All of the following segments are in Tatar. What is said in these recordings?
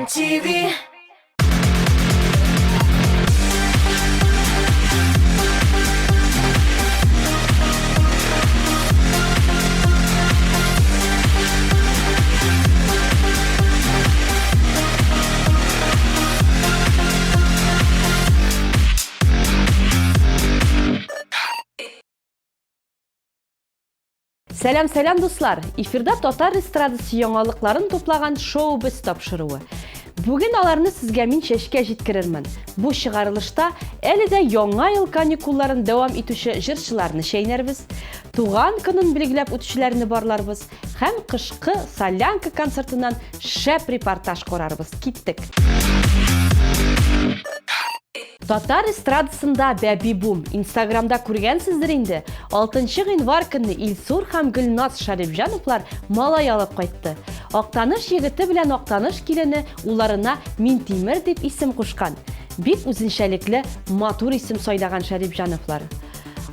Казан ТВ. Сәлам, сәлам, дуслар! Эфирда татар эстрадасы яңалыкларын туплаган шоу без тапшыруы. Бүген аларны сезгә мин чәчкә җиткерермен. Бу чыгарылышта әле дә яңа ел каникулларын дәвам итүче җырчыларны чәйнәрбез, туган көнен билгеләп үтүчеләрне барларбыз һәм кышкы солянка концертыннан шәп репортаж карарбыз. Киттек! Татар эстрадасында бәби-бум. Инстаграмда күргәнсездер инде. 6 гыйнвар көнне Илсур һәм Гөлназ Шәрипҗановлар малай алып кайтты. Актаныш егете белән Актаныш килене улларына Минтимер дип исем кушкан. Бик үзенчәлекле, матур исем сайлаган Шәрипҗановлар.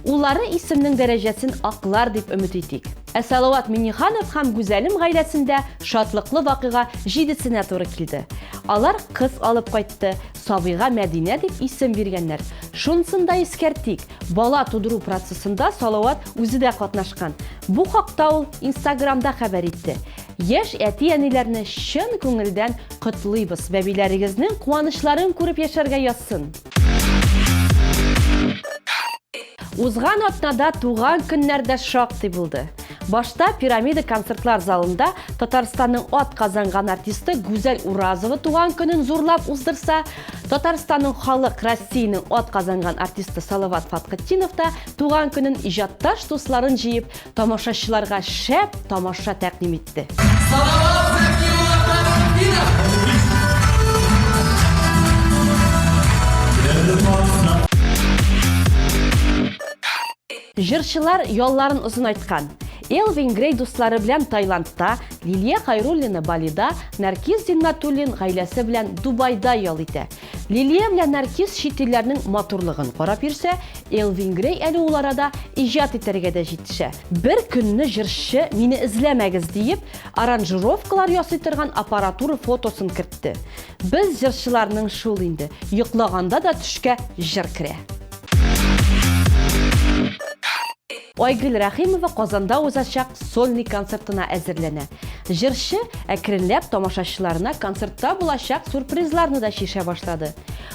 Уллары исемнең дәрәҗәсен аклар дип өмет итик. Ә Салават Миңнеханов һәм Гүзәлем гаиләсендә шатлыклы вакыйга җидесенә туры килде. Алар кыз алып кайтты, Сабыйга Мәдинә дип исем биргәннәр. Шунысын да искәртик, бала тудыру процессында Салават үзе дә катнашкан. Бу хакта ул Инстаграмда хәбәр итте. Яшь әти-әниләрне чын күңелдән котлыйбыз, бәбиләрегезнең куанычларын күреп яшәргә язсын! Узган атнада туган көннәр дә шактый булды. Башта Пирамида концертлар залында Татарстанның ат казанган артисты Гүзәл Уразова туган көнен зурлап уздырса, Татарстанның халык Россиянең ат казанган артисты Салават Фатхетдинов та туган көнен иҗатташ дусларын җыеп, тамашачыларга шәп тамаша тәкъдим итте. Салават Закирулла Фатхетдинов! Җырчылар ялларын озынайткан. Элвин Грей дуслары белән Таиландта, Лилия Хайруллина Балида, Нәркиз Зиннатуллин гаиләсе белән Дубайда ял итә. Лилия белән Нәркиз чит илләрнең матурлыгын карап йөрсә, Элвин Грей әле ул арада иҗат итәргә дә җитешә. Бер көнне җырчы мине эзләмәгез диеп, аранжировкалар ясый торган аппаратура фотосын кертте. Без җырчыларның шул инде, йоклаганда да төшкә җыр керә. Айгөл Рәхимова Казанда узачак сольный концертына әзерләнә. Җырчы әкренләп тамашачыларына концертта булачак сюрпризларны да чишә башлады.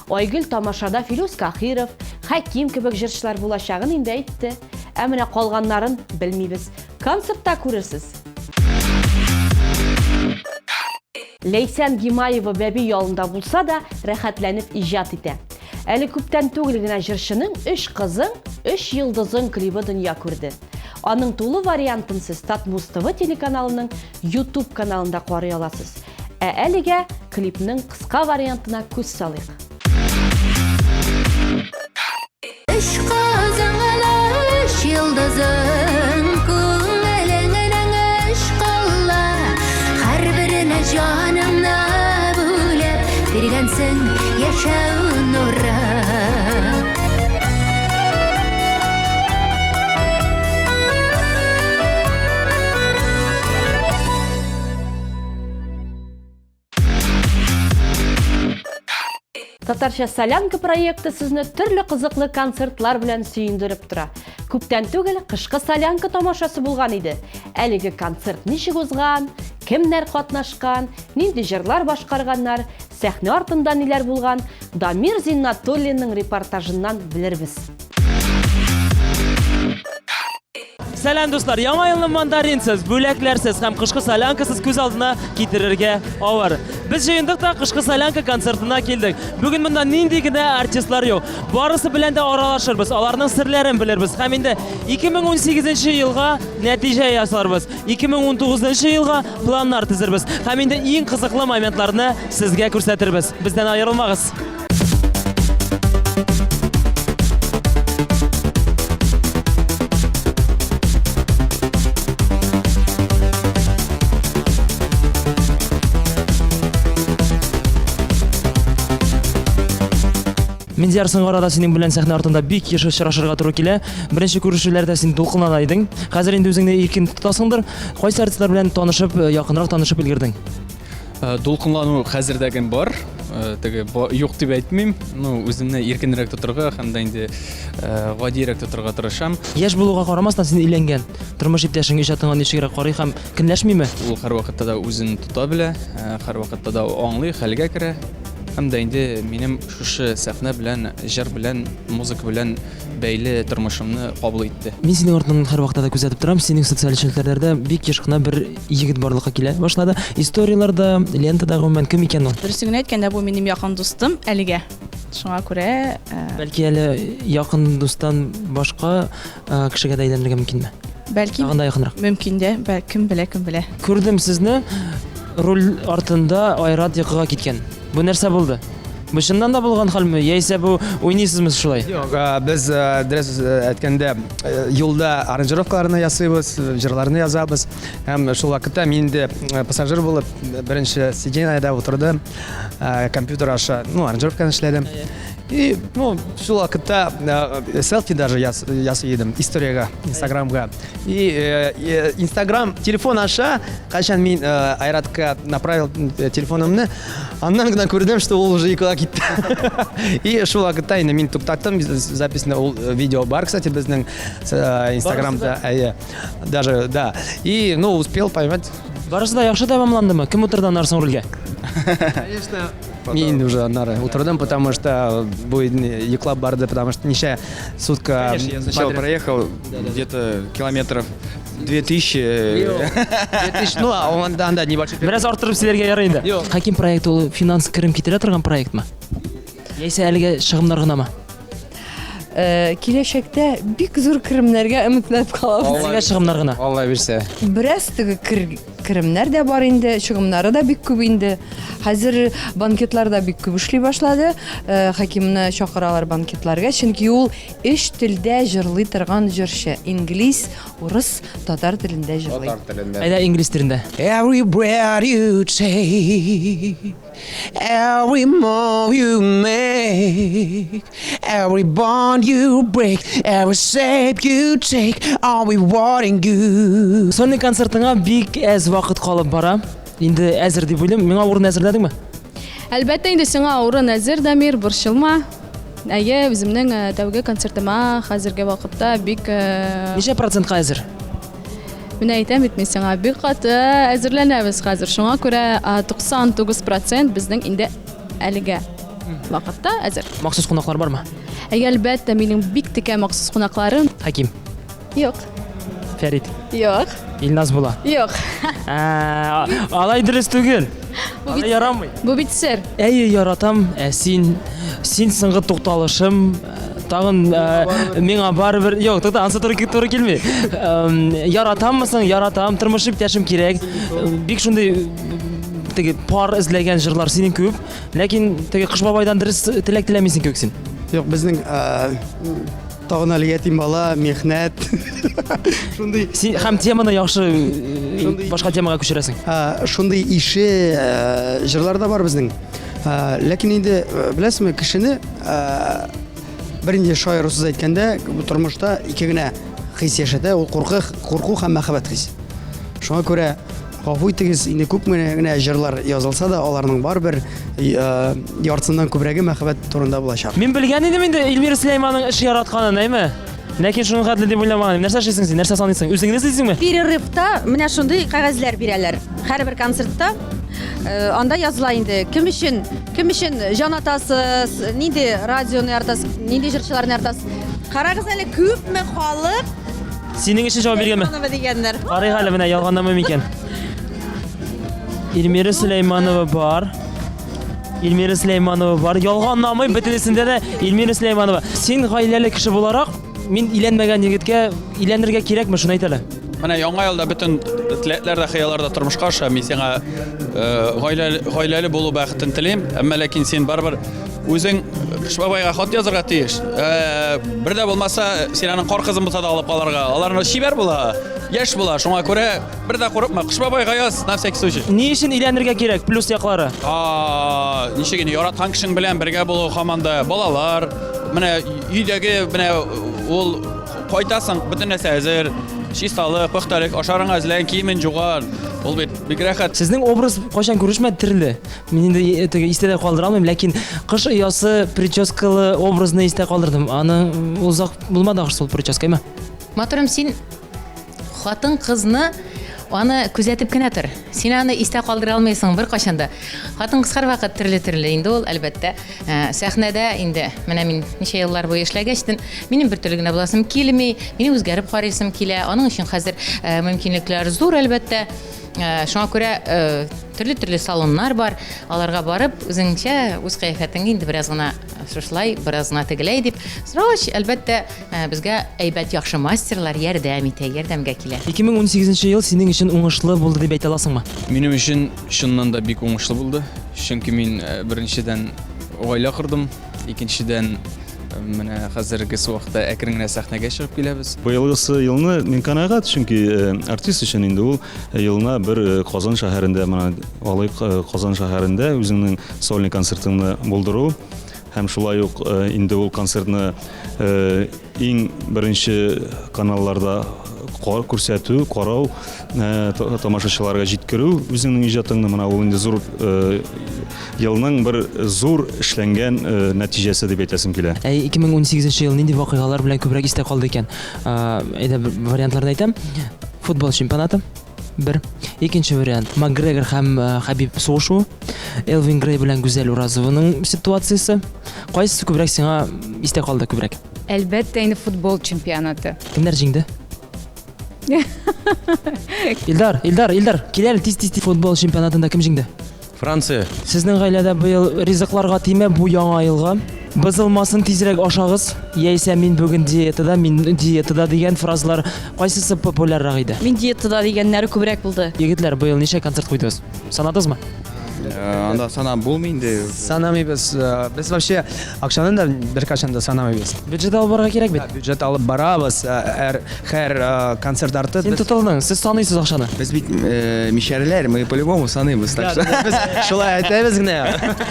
Айгөл тамашада Филүс Каһиров, Хәким кебек җырчылар булачагын инде әйтте. Ә менә калганнарын белмибез. Концертта күрерсез. Ләйсән Гимаева бәби ялында булса да, рәхәтләнеп иҗат итә. Әле күптән түгел генә җырчының Өч кызың, өч йолдызың клибы дөнья күрде. Аның тулы вариантын сез Татмуз ТВ телеканалының YouTube каналында карый аласыз. Ә әлегә клипның кыска вариантына күз салыйк. Өч кызың ала, өч йолдызың, күңелеңнең өч кылла, һәрберенә җаныңны бүлеп биргәнсең яшәү нуры. Татарча солянка проекты сезне төрле кызыклы концертлар белән сөендереп тора. Күптән түгел кышкы солянка тамашасы булган иде. Әлеге концерт ничек узган, кемнәр катнашкан, нинди җырлар башкарганнар, сәхнә артында ниләр булган, Дамир Зиннатуллинның репортажыннан белербез. Сәлам, дуслар! Яңа елны мандаринсыз, бүләкләрсез һәм кышкы солянкасыз күз алдына китерергә авыр. Без җыендык та кышкы солянка концертына килдек. Бүген монда нинди генә артистлар юк. Барысы белән дә аралашырбыз, аларның серләрен белербез һәм инде 2018 елга нәтиҗә ясарбыз. 2019 елга планнар төзербез һәм инде иң кызыклы моментларны сезгә күрсәтербез. Бездән аерылмагыз. Миндияр, соңгы арада синең белән сәхнә артында бик еш очрашырга туры килә. Беренче күрешүләрдә син дулкынлана идең. Хәзер инде үзеңне иркен тотасыңдыр. Кайсы артистлар белән танышып, якынрак танышып өлгердең? Э, дулкынлану хәзер дә ген бар. Э, теге юк дип әйтмим. Ну, үземне иркенрәк тотырга һәм дә инде э, гадиерәк тотырга тырышам. Яшь булуга карамастан син өйләнгән. Тормыш иптәшең иҗатыңа ничегрәк карый һәм көнләшмиме? Ул һәрвакытта да үзен тота белә, һәрвакытта да аңлый, хәлгә керә. Һәм дә инде минем шушы сәхнә белән, җыр белән, музыка белән бәйле тормышымны кабул итте. Мин синең артыңнан һәрвакытта да күзәтеп торам, синең социаль челтәрләрдә бик еш кына бер егет барлыкка килә башлады. Историяләрдә, лентада гомумән кем икән ул? Дөресен генә әйткәндә, бу минем якын дустым әлегә. Шуңа күрә э, Бәлки әле якын дустан башка э, кешегә дә әйләнергә мөмкинме? Бәлки. Тагын да якынрак. Мөмкин дә, бәл, кем белә, кем белә. Күрдем сезне руль артында Айрат йокыга киткән. Бу нәрсә булды? Бу чыннан да булган хәлме, яисә бу уйныйсызмы шулай? Юк, без дөрес әйткәндә юлда аранжировкаларны ясыйбыз, җырларны язабыз. Һәм шул вакытта мин инде пассажир булып беренче сиденьеда утырдым, компьютер аша, ну, аранжировканы эшләдем. И, ну, шул вакытта селфи даже ясый идем историягә, Инстаграмга. И Инстаграм телефон аша, кайчан мин Айратка направил телефонымны, аннан гына күрдем, что ул уже йокыга китте. И шул вакытта инде мин туктаттым записьне, ул видео бар, кстати, безнең Инстаграмда, әйе. Даже, да. И, ну, успел поймать. Барысы да яхшы тәмамландымы? Кем утырды аннары соң рульгә? Конечно, мин уже аннары утырдым, потому что бу йоклап барды, потому что ничә сутка... Конечно, я сначала проехал где-то километров 2000. 2000, ну, а он анда небольшой. Бераз арттырып сөйләргә ярый инде. Хаким проекты ул финанс керем китерә торган проектмы? Яисә әлегә шыгымнар гынамы? Э, киләчәктә бик зур керемнәргә өметләнеп калабыз. Әлегә шыгымнар гына. Алла бирсә. Бераз теге керемнәр дә бар инде, чыгымнары да бик күп инде. Хәзер банкетлар да бик күп эшли башлады. Э, Хакимны чакыралар банкетларга, чөнки ул өч телдә җырлый торган җырчы. Инглиз, урыс, татар телендә җырлый. Татар телендә. Әйдә инглиз телендә. Every breath you take, every move you make, every bond you break, every step you take, I'll be wanting you. Сольный концертыңа бик әз вакыт калып бара. Инде әзер дип уйлыйм. Миңа урын әзерләдеңме? Әлбәттә инде сиңа урын әзер, Дамир, борчылма. Әйе, үземнең э, тәүге концертыма хәзерге вакытта бик э, Ничә процентка әзер? Менә әйтәм бит мин сиңа, бик каты әзерләнәбез хәзер. Шуңа күрә 99% безнең инде әлегә вакытта әзер. Махсус кунаклар бармы? Әйе, әлбәттә, минем бик текә махсус кунакларым. Хаким. Юк. Фәрит. Юк. Илназ була. Юк. Ә, алай дөрес түгел. Алай ярамый. Бу бит сер. Әйе, яратам. Ә син, син соңгы тукталышым. Тагын ә, миңа барыбер, юк, тукта, ансы туры, туры килми. Яратаммы соң? Яратам. Тормыш иптәшем кирәк. Бик шундый теге пар эзләгән җырлар синең күп. Ләкин теге Кыш бабайдан дөрес теләк теләмисең кебек син. Юк, безнең тагын әле ятим бала, михнәт. Шундый Син һәм теманы яхшы э, башка темага күчерәсең. Шундый ише э, җырлар да бар безнең. Ләкин инде э, беләсезме, кешене бернинди шаярусыз әйткәндә, бу тормышта ике генә хис яшәтә, ул курку, курку һәм мәхәббәт хисе. Шуңа күрә гафу итегез, инде күпме генә җырлар язылса да, аларның барыбер яртысыннан күбрәге мәхәббәт турында булачак. Мин белгән идем инде Эльмира Сөләйманның эш яратканын, әйме? Ләкин шуның хәтле дип уйламаган идем. Нәрсә эшлисең син? Нәрсә саныйсың? Үзеңне эзлисеңме? Перерывта менә шундый кәгазьләр бирәләр. Һәрбер концертта э, анда языла инде кем өчен, кем өчен җан атасыз, нинди радионы яратасыз, нинди җырчыларны яратасыз. Карагыз әле, күпме халык Синең өчен җавап биргәнме? Сөләйманова дигәннәр. Карыйк әле менә ялганламыйм икән. Эльмира Сөләйманова бар. Эльмира Сөләйманова бар. Ялганламый, бөтенесендә дә Эльмира Сөләйманова. Син гаиләле кеше буларак, мин өйләнмәгән егеткә өйләнергә кирәкме, шуны әйт әле. Менә яңа елда бөтен теләкләр дә, хыяллар да тормышка аша. Мин сиңа э, гаиләле, гаиләле булу бәхетен телим. Әмма ләкин син барыбер Үзең Кыш бабайга хат язарга тиеш. Э, бер дә булмаса, син аның кар кызын булса да алып калырга. Алар чибәр була, яшь була. Шуңа күрә бер дә курыкма. Кыш бабайга яз, на всякий случай. Ни өчен өйләнергә кирәк? Плюс яклары. А, ничек инде яраткан кешең белән бергә булу һаман да балалар, менә өйдәге менә ул кайтасың, бөтен нәрсә әзер, чисталык, пөхтәлек, ашарыңа әзерләгән, киемен юган. Ул бит бик рәхәт. Сезнең образ кайчан күрешмәде төрле. Мин инде э, теге истә дә калдыра алмыйм, ләкин кыш оясы прическалы образны истә калдырдым. Аны озак булмады ахрысы ул прическа, әйме? Матурым, син хатын-кызны аны күзәтеп кенә тор. Син аны истә калдыра алмыйсың беркайчан да. Хатын-кыз һәрвакыт төрле-төрле инде ул, әлбәттә. Э, сәхнәдә инде менә мин ничә еллар буе эшләгәчтен, минем бер төрле генә буласым килми, минем үзгәреп карыйсым килә. Аның өчен хәзер э, мөмкинлекләр зур, әлбәттә. Э, шуңа күрә төрле-төрле салоннар бар. Аларга барып, үзеңчә үз кыяфәтеңне инде бераз гына шушылай, бераз гына тегеләй дип сорагач, әлбәттә, безгә әйбәт яхшы мастерлар ярдәм итә, ярдәмгә килә. 2018 ел синең өчен уңышлы булды дип әйтә аласыңмы? Минем өчен чыннан да бик уңышлы булды. Чөнки мин беренчедән гаилә кордым, икенчедән менә хәзерге вакытта әкрен генә сәхнәгә чыгып киләбез. Быелгысы елны мин канәгать, чөнки артист өчен инде ул елына бер Казан шәһәрендә, менә алыйк, Казан шәһәрендә үзеңнең сольный концертыңны булдыру һәм шулай ук инде ул концертны иң беренче каналларда күрсәтү, карау, тамашачыларга җиткерү үзеңнең иҗатыңны, менә ул инде зур елның бер зур эшләнгән нәтиҗәсе дип әйтәсем килә. Ә 2018 ел нинди вакыйгалар белән күбрәк истә калды икән? Әйдә, вариантларны әйтәм. Футбол чемпионаты. Бер. Икенче вариант. Макгрегор һәм Хабиб сугышуы. Элвин Грей белән Гүзәл Уразованың ситуациясе. Кайсысы күбрәк сиңа истә калды күбрәк? Әлбәттә инде футбол чемпионаты. Кемнәр җиңде? Илдар, Илдар, Илдар, кил әле тиз, тиз, тиз. Футбол чемпионатында кем җиңде? Франция. Сезнең гаиләдә быел ризыкларга тимә бу яңа елга. Бозылмасын тизрәк ашагыз, яисә мин бүген диетада, мин диетада дигән фразалар кайсысы популяррак иде? Мин диетада дигәннәре күбрәк булды. Егетләр, быел ничә концерт куйдыгыз? Санадыгызмы? Анда санап булмый инде. Санамыйбыз. Без вообще акчаны да беркайчан да санамыйбыз. Бюджет алып барырга кирәк бит. Бюджет алып барабыз. Һәр һәр концерт арты. Син тотылдың, сез саныйсыз акчаны. Без бит мишәрләр, мы по-любому саныйбыз, так что. Без шулай әйтәбез генә.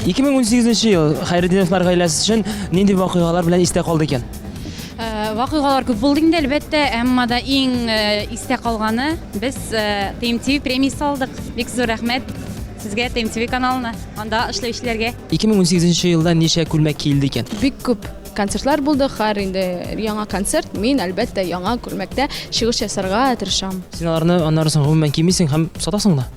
2018 ел Хәйретдиновлар гаиләсе өчен нинди вакыйгалар белән истә калды икән? Вакыйгалар күп булды инде, әлбәттә, әмма да иң истә калганы без TMTV премиясе алдык. Бик зур рәхмәт сезгә, TMTV каналына, анда эшләүчеләргә. 2018 елда ничә күлмәк киелде икән? Бик күп концертлар булды, һәр инде яңа концерт, мин, әлбәттә, яңа күлмәктә чыгыш ясарга тырышам. Син аларны аннары соң гомумән кимисең һәм сатасың да?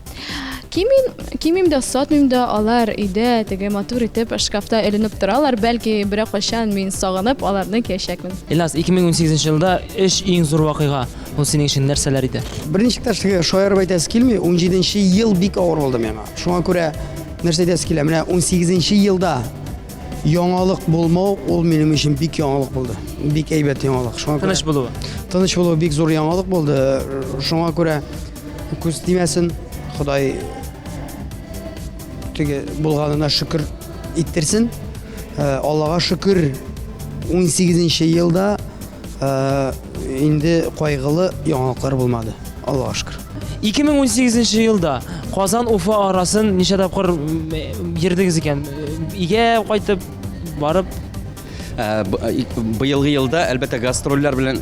Кимим, кимим дә, сатмыйм да, алар өйдә теге матур итеп шкафта эленеп торалар, бәлки берәр кайчан мин сагынып аларны киячәкмен. Илназ, 2018 елда өч иң зур вакыйга, ул синең өчен нәрсәләр иде? Берничек тә теге шаярып әйтәсе килми, 17 ел бик авыр булды миңа. Шуңа күрә нәрсә әйтәсе килә, менә 18 елда яңалык булмау, ул минем өчен бик яңалык булды. Бик әйбәт яңалык. Шуңа күрә Тыныч булуы. Тыныч булуы бик зур яңалык булды. Шуңа күрә күз тимәсен, Ходай теге булганына шөкер иттерсен. Э, Аллага шөкер, 18 елда э, инде кайгылы яңалыклар булмады. Аллага шөкер. 2018 елда Казан Уфа арасын ничә тапкыр йөрдегез икән? Өйгә кайтып барып Быелгы елда, әлбәттә, гастрольләр белән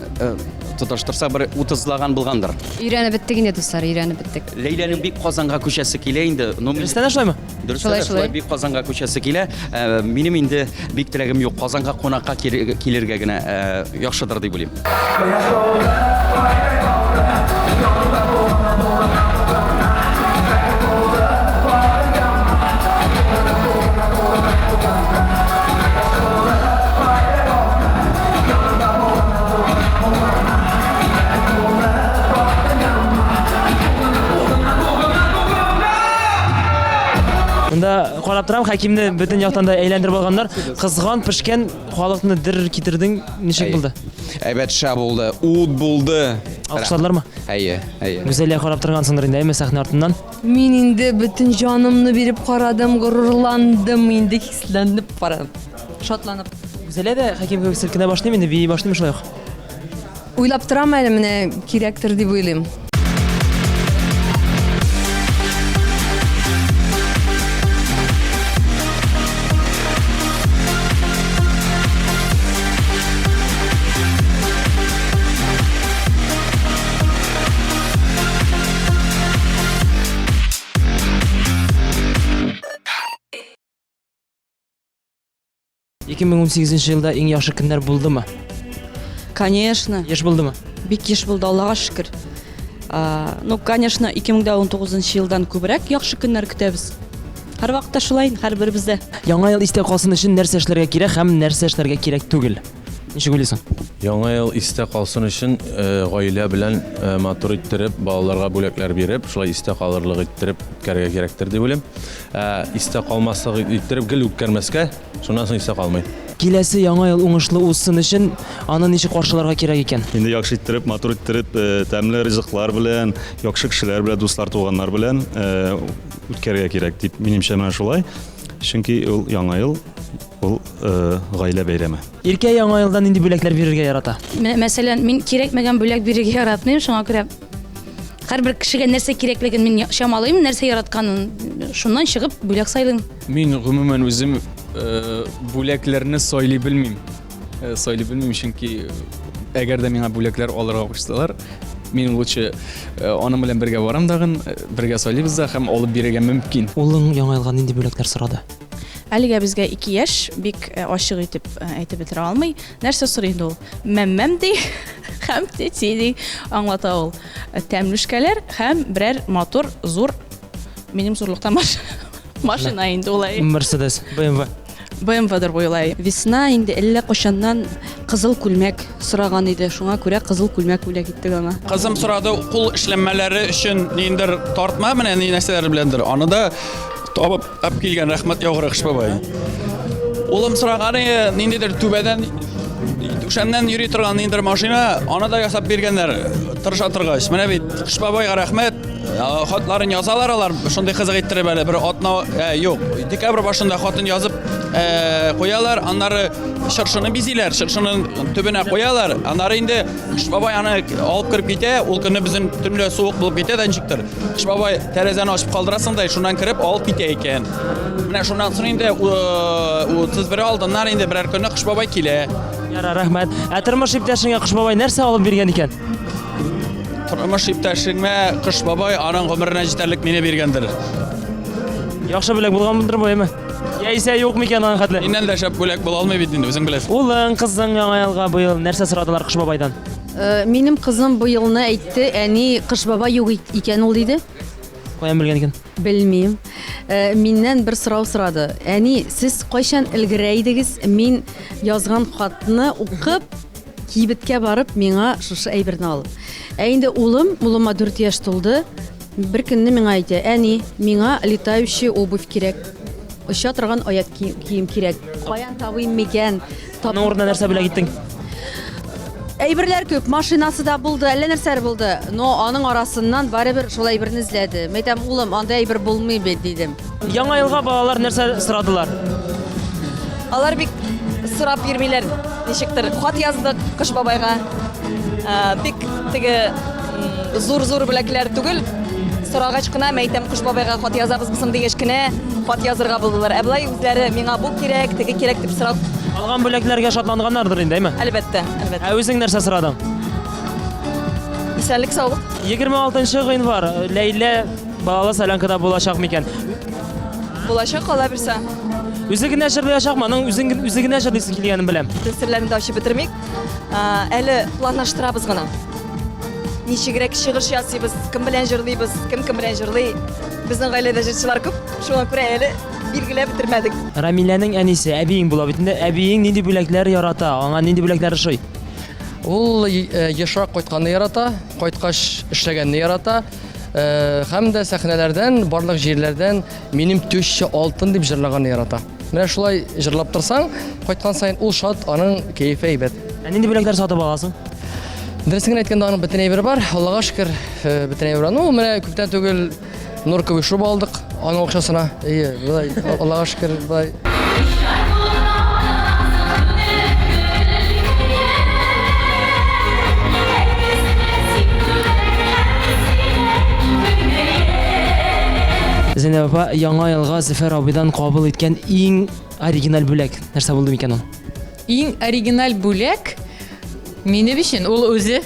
тоташтырсак, бер 30лаган булгандыр. Өйрәнеп беттек инде, дуслар, өйрәнеп беттек. Ләйләнең бик Казанга күчәсе килә инде. Ну, Дөрестән дә шулаймы? Дөрестән дә шулай, бик Казанга күчәсе килә. Минем инде бик теләгем юк, Казанга кунакка килергә генә яхшыдыр дип уйлыйм. Монда карап торам, Хәкимне бөтен яктан да әйләндереп алганнар. Кызган, пешкән халыкны дер китердең. Ничек булды? Әйбәт шәп булды. Ут булды. Алкышладылармы? Әйе, әйе. Гүзәлия карап торгансыңдыр инде, әйме сәхнә артыннан? Мин инде бөтен җанымны биреп карадым, горурландым, инде хисләнеп карадым. Шатланып. Гүзәлия дә Хәким кебек селкенә башлыймы инде, бии башлыймы шулай ук? Уйлап торам әле, менә кирәктер дип уйлыйм. 2018 елда иң яхшы көннәр булдымы? Конечно. Еш булдымы? Бик еш булды, Аллага шөкер. Ну, конечно, 2019 елдан күбрәк яхшы көннәр көтәбез. Һәрвакытта шулай, һәрберебездә. Яңа ел истә калсын өчен нәрсә эшләргә кирәк һәм нәрсә эшләргә кирәк түгел? Ничек уйлыйсың? Яңа ел истә калсын өчен гаилә белән матур иттереп, балаларга бүләкләр биреп, шулай истә калырлык иттереп үткәрергә кирәктер дип уйлыйм. Ә истә калмаслык иттереп гел үткәрмәскә, шуннан соң истә калмый. Киләсе Яңа ел уңышлы узсын өчен аны ничек каршыларга кирәк икән? Инде яхшы иттереп, матур иттереп, тәмле ризыклар белән, яхшы кешеләр белән, дуслар, туганнар белән үткәрергә кирәк дип, минемчә, менә шулай. Чөнки ул Яңа ел Ул гаилә бәйрәме. Иркә Яңа елда нинди бүләкләр бирергә ярата? Менә, мәсәлән, мин кирәкмәгән бүләк бирергә яратмыйм, шуңа күрә һәрбер кешегә нәрсә кирәклеген мин чамалыйм, нәрсә яратканын, шуннан чыгып бүләк сайлыйм. Мин гомумән үзем бүләкләрне сайлый белмим. Сайлый белмим, чөнки әгәр дә миңа бүләкләр алырга кушсалар, мин лучше аның белән бергә барам дагын, бергә сайлыйбыз да һәм алып бирергә мөмкин. Улың Яңа елга нинди бүләкләр сорады? Әлегә безгә 2 яшь, бик ачык итеп әйтеп бетерә алмый. Нәрсә сорый инде ул? Мәм-мәм ди һәм тети ди, аңлата ул. Тәмлүшкәләр һәм берәр матур, зур, минем зурлыкта машина инде ул. Мерседес, BMW. BMW-дыр бу юлай. Весна инде әллә кайчаннан кызыл күлмәк сораган иде, шуңа күрә кызыл күлмәк бүләк иттек аңа. Кызым сорады кул эшләнмәләре өчен ниндидер тартма, менә ни нәрсәләр беләндер. Аны да табып Ап килгән, рәхмәт яугыры Кыш бабай. Улым сораган иде, ниндидер түбәдән түшәмнән йөри торган ниндидер машина, аны да ясап биргәннәр, тырыша торгач. Менә бит Кыш бабайга рәхмәт. Хатларын язалар алар, шундый кызык иттереп әле бер атна, юк, декабрь башында хатын язып куялар, аннары чыршыны бизиләр, чыршының төбенә куялар, аннары инде Кыш бабай аны алып кереп китә, ул көнне безнең төнлә суык булып китә дә ничектер. Кыш бабай тәрәзәне ачып калдырасың да, шуннан кереп алып китә икән. Менә шуннан соң инде 31 алдыннан инде берәр көнне Кыш бабай килә. Ярар, рәхмәт. Ә тормыш иптәшеңә Кыш бабай нәрсә алып биргән икән? Тормыш иптәшеңә Кыш бабай аның гомеренә җитәрлек мине биргәндер. Яхшы бүләк булганмыдыр бу, әйме? Яисә юк микән аның хәтле? Миннән дә шәп бүләк була алмый бит инде, үзең беләсең. Улың, кызың Яңа елга быел нәрсә сорадылар Кыш бабайдан? Э, минем кызым быелны әйтте, әни, Кыш бабай юк икән ул диде. Каян белгән икән? Белмим. Э, миннән бер сорау сорады. Әни, сез кайчан өлгерә идегез? Мин язган хатны укып, кибеткә барып, миңа шушы әйберне алып. Ә инде улым, улыма 4 яшь тулды. Бер көнне миңа әйтә, әни, миңа летающая обувь кирәк. Оча торган аяк кием кирәк. Каян табыйм микән? Аның урынына нәрсә бүләк иттең? Әйберләр күп, машинасы да булды, әллә нәрсәләр булды. Но аның арасыннан барыбер шул әйберне эзләде. Мин әйтәм, улым, андый әйбер булмый бит, дидем. Яңа елга балалар нәрсә сорадылар? Алар бик сорап йөрмиләр, ничектер. Хат яздык Кыш бабайга. Э, бик теге зур-зур бүләкләр түгел. Сорагач кына, мин әйтәм, Кыш бабайга хат язабызмы соң дигәч кенә хат язырга булдылар. Ә болай үзләре миңа бу кирәк, теге кирәк дип сорап. Алган бүләкләргә шатланганнардыр инде, әйме? Әлбәттә, әлбәттә. Ә үзең нәрсә сорадың? Исәнлек, саулык. 26 гыйнвар Ләйлә балалы солянкада булачак микән? Булачак, Алла бирсә. Үзе генә җырлаячакмы? Аның үзен үзе генә җырлыйсы килгәнен беләм. Бөтен серләрне дә ачып бетермик. Әле планлаштырабыз гына. Ничегрәк чыгыш ясыйбыз, кем белән җырлыйбыз, кем кем белән җырлый. Безнең гаиләдә җырчылар күп, шуңа күрә әле билгеләп бетермәдек. Рамиләнең әнисе, әбиең була бит инде. Әбиең нинди бүләкләр ярата? Аңа нинди бүләкләр ошый? Ул э, ешрак кайтканны ярата, кайткач эшләгәнне ярата. Э, һәм дә сәхнәләрдән, барлык җирләрдән минем теща алтын дип җырлаганны ярата. Менә шулай җырлап торсаң, кайткан саен ул шат, аның кәефе әйбәт. Ә нинди бүләкләр сатып аласың? Дөресен генә әйткәндә, аның бөтен әйбере бар. Аллага шөкер, э, бөтен әйбер бар. Ну, менә күптән түгел норковый шуба алдык аның акчасына. Әйе, болай, Аллага шөкер, болай. Зәйнәб апа, яңа елга Зөфәр абыйдан кабул иткән иң оригиналь бүләк нәрсә булды микән ул? Иң оригиналь бүләк минем өчен ул үзе.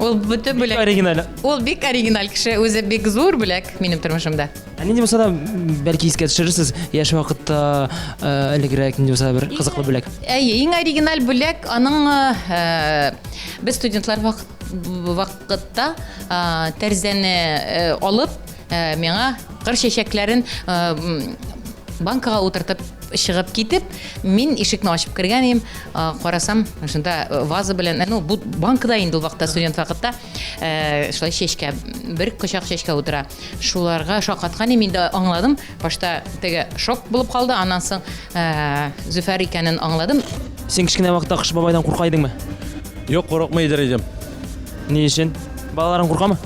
Ул бөтен бүләк. Оригиналь. Ул бик оригиналь кеше, үзе бик зур бүләк минем тормышымда. Ә нинди булса да, бәлки искә төшерерсез, яшь вакытта э, элегрәк нинди булса да бер кызыклы бүләк. Әйе, иң оригиналь бүләк аның э, без студентлар вакытта э, тәрзәне алып миңа кыр чәчәкләрен банкага утыртып чыгып китеп, мин ишекне ачып кергән идем, карасам, шунда ваза белән, ну, бу банкада инде ул вакытта студент вакытта, шулай чәчкә, бер кочак чәчкә утыра. Шуларга шаккаткан идем, инде аңладым. Башта теге шок булып калды, аннан соң Зөфәр икәнен аңладым. Син кечкенә вакытта Кыш бабайдан курка идеңме? Юк, курыкмый идер идем. Ни өчен? Балаларың куркамы?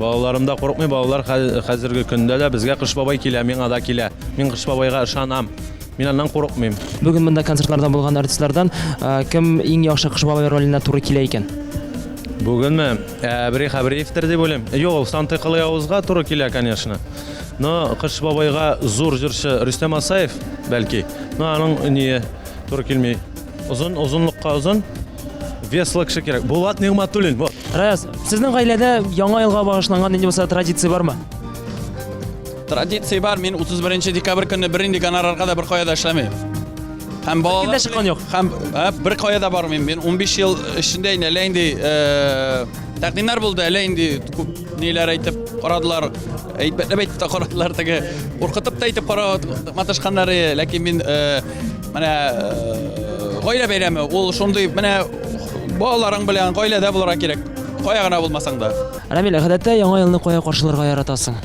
Балаларым да курыкмый, балалар хәзерге көндә дә безгә Кыш бабай килә, миңа да килә. Мин Кыш бабайга ышанам. Мин аннан курыкмыйм. Бүген монда концертларда булган артистлардан кем иң яхшы Кыш бабай роленә туры килә икән? Бүгенме? Әбри Хәбриевтер дип уйлыйм. Юк, ул Санты Кылыявызга туры килә, конечно. Но Кыш бабайга зур җырчы Рөстәм Асаев, бәлки. Но аның ние туры килми. Озын, озынлыкка озын. Веслы кеше кирәк. Булат Нигъмәтуллин, вот. Раяз, сезнең гаиләдә Яңа елга багышланган нинди булса традиция бармы? Традиция бар, мин 31 декабрь көнне бернинди гонорарга да бер кая да эшләмим. Һәм балалар дә чыккан юк. Һәм бер кая да бармыйм. Мин 15 ел эчендә инде әллә инде тәкъдимнәр булды, әллә инде күп ниләр әйтеп карадылар, әйбәтләп әйтеп тә карадылар, теге куркытып та әйтеп карап маташканнар, ләкин мин менә гаилә бәйрәме, ул шундый менә балаларың белән гаиләдә булырга кирәк. Кая гына булмасаң да. Рамил, гадәттә Яңа елны кая каршыларга яратасың?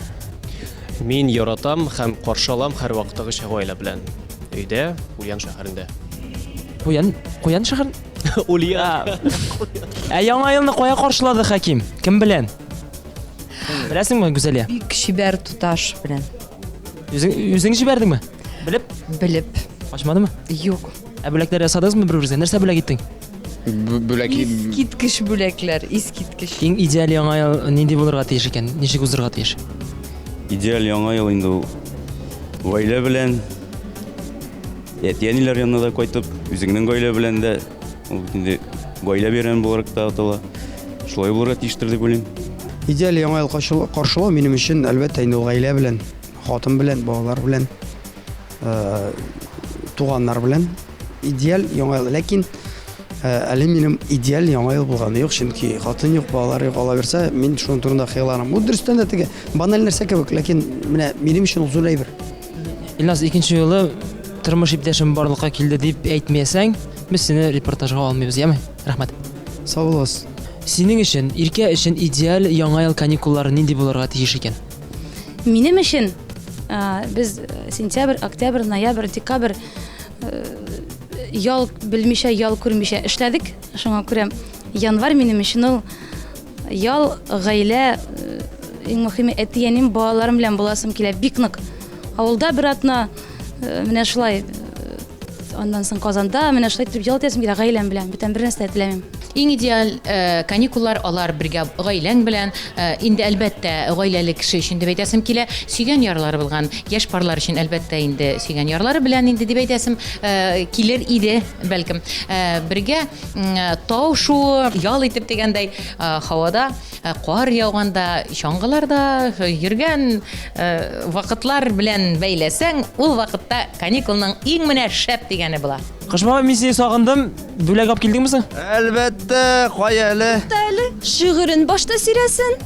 Мин яратам һәм каршы алам һәрвакыттагыча гаилә белән. Өйдә, Ульян шәһәрендә. Куян, Куян шәһәр? Ульян. Ә Яңа елны кая каршылады Хәким? Кем белән? Беләсеңме, Гүзәлия? Бик чибәр туташ белән. Үзең, үзең җибәрдеңме? Белеп? Белеп. Качмадымы? Юк. Ә бүләкләр ясадыгызмы бер-берегезгә? Нәрсә бүләк иттең? Бүләк Искиткеч бүләкләр, искиткеч. Иң идеаль яңа ел нинди булырга тиеш икән? Ничек узырга тиеш? Идеаль яңа ел инде ул гаилә белән, әти-әниләр янына да кайтып, үзеңнең гаилә белән дә, ул бит инде гаилә бәйрәме буларак та атала. Шулай булырга тиештер дип уйлыйм. Идеаль яңа ел каршылау минем өчен, әлбәттә, инде ул гаилә белән, хатын белән, балалар белән. Э, туганнар белән идеаль яңа ел. Ләкин э, әле минем идеаль яңа ел булганы юк, чөнки хатын юк, балалар юк, ала бирсә, мин шуның турында хыялланам. Бу дөрестән дә теге баналь нәрсә кебек, ләкин менә минем өчен ул зур әйбер. Илназ, икенче юлы тормыш иптәшем барлыкка килде дип әйтмәсәң, без сине репортажга алмыйбыз, яме? Рәхмәт. Сау булыгыз. Синең өчен, Иркә өчен идеаль яңа ел каникуллары нинди булырга тиеш икән? Минем өчен без сентябрь, октябрь, ноябрь, декабрь ял белмичә, ял күрмичә эшләдек. Шуңа күрә январь минем өчен ул ял, гаилә, иң мөһиме әти-әним, балаларым белән буласым килә бик нык. Авылда бер атна менә шулай Аннан соң Казанда менә шулай итеп ял итәсем килә гаиләм белән. Бүтән бер нәрсә дә теләмим. Иң идеаль э, каникуллар алар бергә гаиләң белән, э, инде әлбәттә гаиләле кеше өчен дип әйтәсем килә, сөйгән ярлары булган яшь парлар өчен әлбәттә инде сөйгән ярлары белән инде дип әйтәсем э, килер иде бәлкем. Бергә тау шуу, ял итеп дигәндәй, һавада кар яуганда, чаңгыларда йөргән вакытлар белән бәйләсәң, ул вакытта каникулның иң менә шәп дигәне була. Кыш бабай, мин сине сагындым. Бүләк алып килдеңме соң? Әлбәттә, кая әле? Тукта әле, шигырен башта сөйләсен.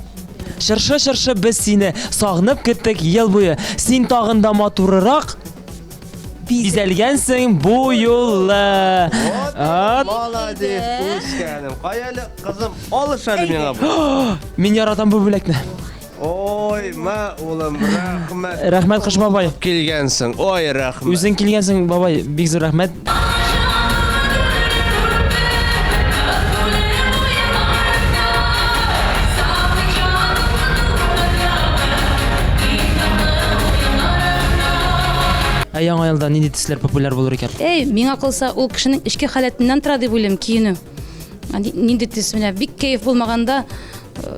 Чыршы, чыршы, без сине сагынып көттек ел буе. Син тагын да матурырак Бизәлгәнсең бу юлы. Ат. Молодец, үскәнем. Кая әле, кызым, алыш әле миңа бу. Мин яратам бу бүләкне. Ой, мә, улым, рәхмәт. Рәхмәт, Кыш бабай. Килгәнсең. Ой, рәхмәт. Үзең килгәнсең, бабай, бик зур рәхмәт. Ә яңа елда нинди төсләр популяр булыр икән? Әй, миңа калса, ул кешенең эчке халәтеннән тора дип уйлыйм, киенү. Нинди төс менә бик кәеф булмаганда, э,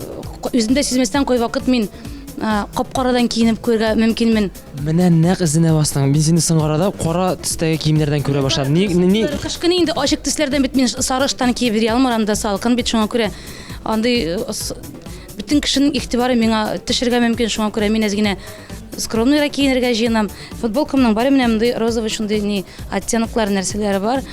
үзем дә сизмәстән кайвакыт мин э, кап-карадан киенеп куярга мөмкинмен. Менә нәкъ эзенә бастың. Мин сине соңгы арада кара төстәге киемнәрдән күрә башладым. Ни, ни, ни? Кыш көне инде ачык төсләрдән бит мин сары ыштан киеп йөри алмам, урамда салкын бит, шуңа күрә андый э, бөтен кешенең игътибары миңа төшергә мөмкин, шуңа күрә мин әз генә Скромныйрак киенергә җыенам. Футболкамның бар менә мондый розовый шундый ни оттеноклар нәрсәләре бар.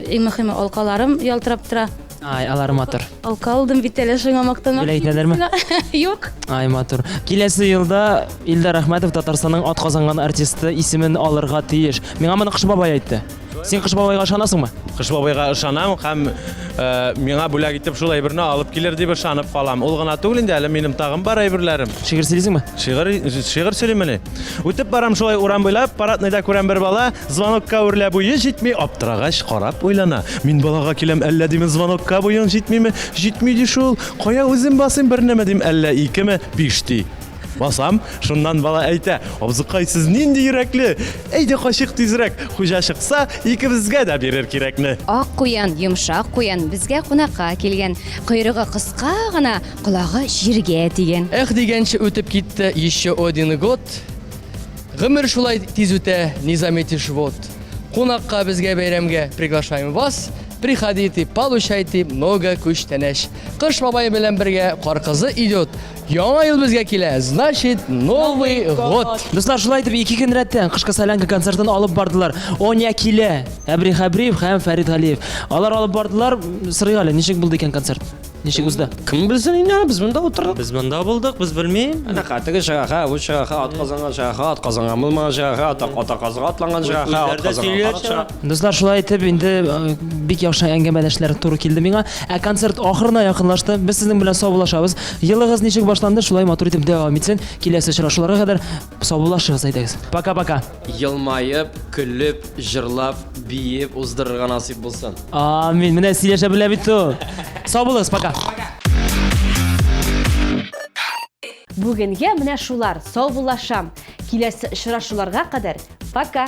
Иң мөһиме алкаларым ялтырап тора. Ай, алар матур. Алка алдым бит әле шуңа мактанам. Бүләк итәләрме? Юк. Ай, матур. Киләсе елда Илдар Әхмәтов Татарстанның атказанган артисты исемен алырга тиеш. Миңа моны Кыш бабай әйтте. Син Кыш бабайга ышанасыңмы? Кыш бабайга ышанам һәм э, миңа бүләк итеп шул әйберне алып килер дип ышанып калам. Ул гына түгел инде, әле минем тагын бар әйберләрем. Шигырь сөйлисеңме? Шигырь шигырь сөйлим әле. Үтеп барам шулай урам буйлап, парадныйда күрәм бер бала, звонокка үрлә буе җитми, аптырагач карап уйлана. Мин балага киләм, әллә димен звонокка буең җитмиме? Җитми ди шул. Кая үзем басыйм бернеме дим, әллә икеме, биш ди. Басам, шуннан бала әйтә, абзыкай, сез нинди йөрәкле! Әйдә качыйк тизрәк, хуҗа чыкса, икебезгә дә бирер кирәкне. Ак куян, йомшак куян, безгә кунакка килгән. Койрыгы кыска гына, колагы җиргә тигән. Эх дигәнче үтеп китте еще один год. Гомер шулай тиз үтә, не заметишь вот. Кунакка безгә бәйрәмгә приглашаем вас. Приходите, получайте много күчтәнәч. Кыш бабай белән бергә Кар кызы идет. Яңа ел безгә килә, значит, Новый год. Дуслар, шулай итеп ике көн рәттән Кышкы солянка концертын алып бардылар. Оня килә, Әбри Хәбриев һәм Фәрит Галиев. Алар алып бардылар. Сорыйк әле, ничек булды икән концерт? Ничек узды? Кем белсен инде, без монда утырдык. Без монда булдык, без белмим. Әнә теге чыга, ха, бу чыга, ха, ат казанган чыга, ха, ат казанган булмаган чыга, ха, ата ата казга атланган чыга, ха, ат казанган чыга. Дуслар, шулай итеп инде э, бик яхшы әңгәмәдәшләр туры килде миңа. Ә концерт ахырына якынлашты. Без сезнең белән саубуллашабыз. Елыгыз ничек башланды, шулай матур итеп дәвам итсен. Киләсе очрашуларга кадәр саубуллашыгыз әйдәгез. Пока-пока. Елмаеп, көлеп, җырлап, биеп уздырырга насыйп булсын. Амин. Менә сөйләшә белә бит ул. Сау булыгыз, пока. Бүгенгә менә шулар, саубуллашам. Киләсе очрашуларга кадәр, пока!